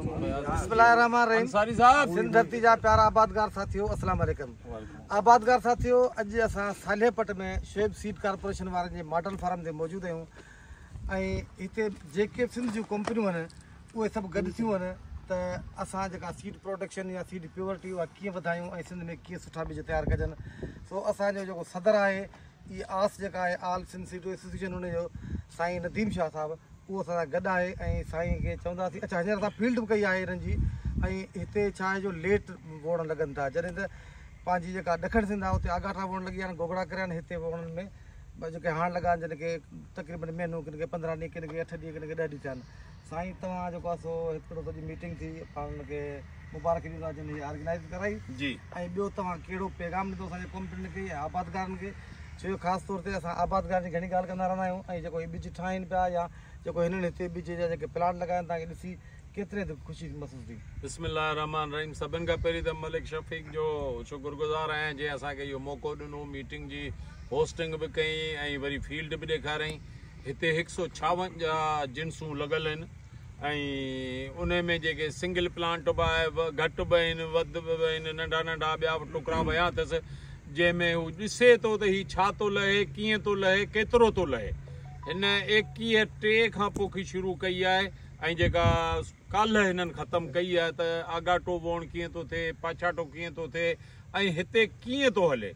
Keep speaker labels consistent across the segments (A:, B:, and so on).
A: بسم الله الرحمن الرحيم
B: انصاري صاحب
A: سنڌ ڌرتي جا پيارا آبادگار ساٿيو السلام عليڪم آبادگار ساٿيو اڄ اسان صالح پٽ ۾ شعيب سيڊ ڪارپوريشن وارن جي ماڊل فارم تي موجود آهيون ۽ هتي جيڪي به سنڌ جون ڪمپنيون آهن اهي سڀ گڏ ٿيون آهن ته اسان جيڪا سيڊ پروڊڪشن يا سيڊ پيورٽي اها ڪيئن وڌايون ۽ سنڌ ۾ ڪيئن سٺا ٻج تيار ڪجن سو اسان جو جيڪو صدر آهي اي آس جيڪا آهي آل سنڌ سيڊ ايسوسيئيشن ان جو سائين نديم شاهه صاحب اهو اسان سان گڏ آهي ۽ سائين کي چونداسين اڇا هينئر اسان فيلڊ به ڪئي آهي هنن جي ۽ هتي ڇا آهي جو ليٽ ووڻ لڳن ٿا جڏهن ته پنهنجي جيڪا ڏکڻ سنڌ آهي اتي آڳاٽا ووڻ لڳي ويا آهن گوگڙا ڪريا آهن هتي ووڻن ۾ جيڪي هاڻ لڳا آهن جن کي تقريبن مهينو ڪن کي 15 ڏينهن ڪن کي 8 ڏينهن ڪن کي 10 ڏينهن ٿيا آهن سائين توهان جيڪو آهي سو هڪڙو سڄي ميٽنگ ٿي پاڻ ان کي مبارڪ ڏيون ٿا جن هي آرگنائز ڪرائي
B: جي
A: ۽ ٻيو توهان ڪهڙو پيغام ڏيندو اسان جي ڪمپنين کي ۽ آبادگارن کي ڇو جو خاص طور تي اسان آبادگارن جي گهڻي ڳالهه ڪندا رهندا آهيون ۽ جيڪو هي ٻج ٺاهين پيا يا جيڪو هنن هتي ٻج جا جيڪي پلاٽ لڳايا آهن توهان کي ڏسي ڪيتري حد خوشي محسوس ٿي.
B: بسم الله الرحمٰن الرحيم سڀن کان پهرين ته ملڪ شفيق جو شڪر گذار آهيان جنهن اسان کي اهو موقعو ڏنو ميٽنگ جي هوسٽنگ به ڪئي ۽ وري فيلڊ به ڏيکاريائين هتي هڪ سو ڇاونجاهه جنسون لڳل آهن ۽ انهي ۾ جيڪي سنگل پلانٽ به آهي گهٽ به آهن وڌ به آهن ننڍا ننڍا ٻيا به ٽڪرا ويا اٿس جنهن ۾ هو ڏسي ٿو ته هي ڇا ٿو لهي ڪيئن ٿو لهي ڪيترو ٿو لهي هن 21 ٽي کان پوکي شروع ڪئي آهي ۽ جيڪا ڪالهه هنن ختم ڪئي آهي ته آڳاٽو ووڻ ڪيئن ٿو ٿئي پاڇاٽو ڪيئن ٿو ٿئي ۽ هتي ڪيئن ٿو هلي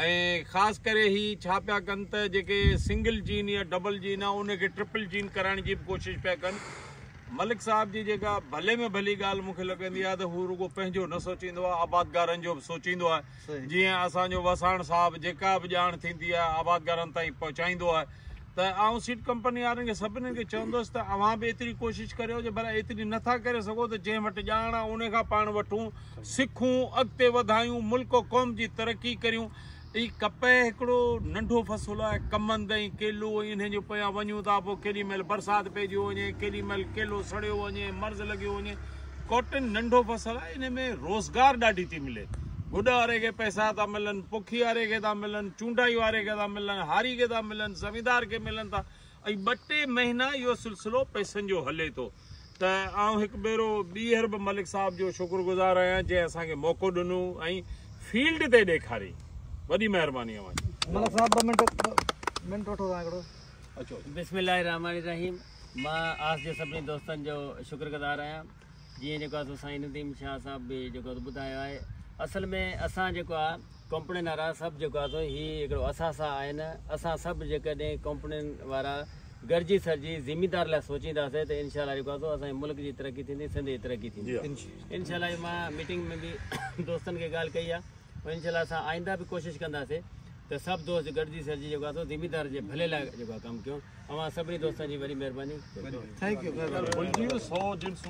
B: ۽ خاص ڪري هي ڇا پيا ڪن ته جيڪي سنگل جين يا ڊبل جين آهي ان کي ٽرپل جين ڪرائڻ جي به ڪوشش پيا ڪن. ملڪ صاحب جي جيڪا ڀلي ۾ ڀلي ڳالهه مون کي لڳندي آهي ته هو رڳو پنهنجو نه سوچيندو آهي آبادگارن جو به سوچيندو آهي جيئن اسان جو وساڻ صاحب جيڪا به ڄاڻ ٿيندي آهي آبادگارن تائين پهچائيندو آهي ته آئون سيڊ ڪمپني وارن کي سڀني کي چوندس ته اوهان به ايتري ڪوشش ڪريو جي ڀلا ايتري نٿا ڪري سگهو ته جنهن وٽ ڄاڻ آهي ان کان پاڻ وٺون سکون، اڳتي وڌايون، ملڪ و قوم جي ترقي ڪريون. هي ڪپهه هڪڙو ننڍو فصل آهي، ڪمند ۽ ڪيلو ۽ انهن جي پويان وڃون ٿا پوء ڪيڏي مهل برسات پئجيو وڃي، ڪيڏي مهل ڪيلو سڙيو وڃي، مرض لڳيو وڃي. ڪاٽن ننڍو فصل آهي، ان ۾ روزگار ڏاڍي ٿي ملي. گڏ واري کي پئسا ٿا ملن، پوکي واري کي ٿا ملن، چونڊائي واري کي ٿا ملن، هاري کي ٿا ملن، زميندار کي ملن ٿا ۽ ٻه ٽي مهينا اهو سلسلو پئسن جو هلي ٿو. ته آئون هڪ ڀيرو ٻيهر به ملڪ صاحب جو شڪر گذار آهيان جنهن اسان کي موقعو ڏنو ۽ فيلڊ تي ڏيکاري. وڏي مهرباني اوهان جي.
A: ملڪ صاحب ٻه منٽ منٽ وٺو توهان هڪڙو.
B: اچو.
C: بسم الله الرحمٰن الرحيم مان آس جي سڀني دوستن جو شڪر گذار آهيان جيئن جيڪو آ سو سائين نديم شاهه صاحب به جيڪو آ سو ٻڌايو آهي اصل ۾ اسان جيڪو آ ڪمپنين وارا سڀ جيڪو آ سو هي هڪڙو اثاثا آهن اسان سڀ جيڪڏهن ڪمپنين وارا گڏجي سڏجي زميندار لاء سوچينداسين ته انشاء الله جيڪو آ سو اسان جي ملڪ جي ترقي ٿيندي سنڌ جي ترقي ٿيندي انشاء الله مان ميٽنگ ۾ به دوستن کي ڳالهه ڪئي آ انشاء الله اسان آئنده به ڪوشش ڪنداسين ته سڀ دوست گڏجي سڏجي جيڪو آ سو زميندار جي ڀلي لاء جيڪو آ ڪم ڪيون اوهان سڀني دوستن جي وڏي مهرباني
A: thank you
B: ڀلجي ويو 100 جنسون.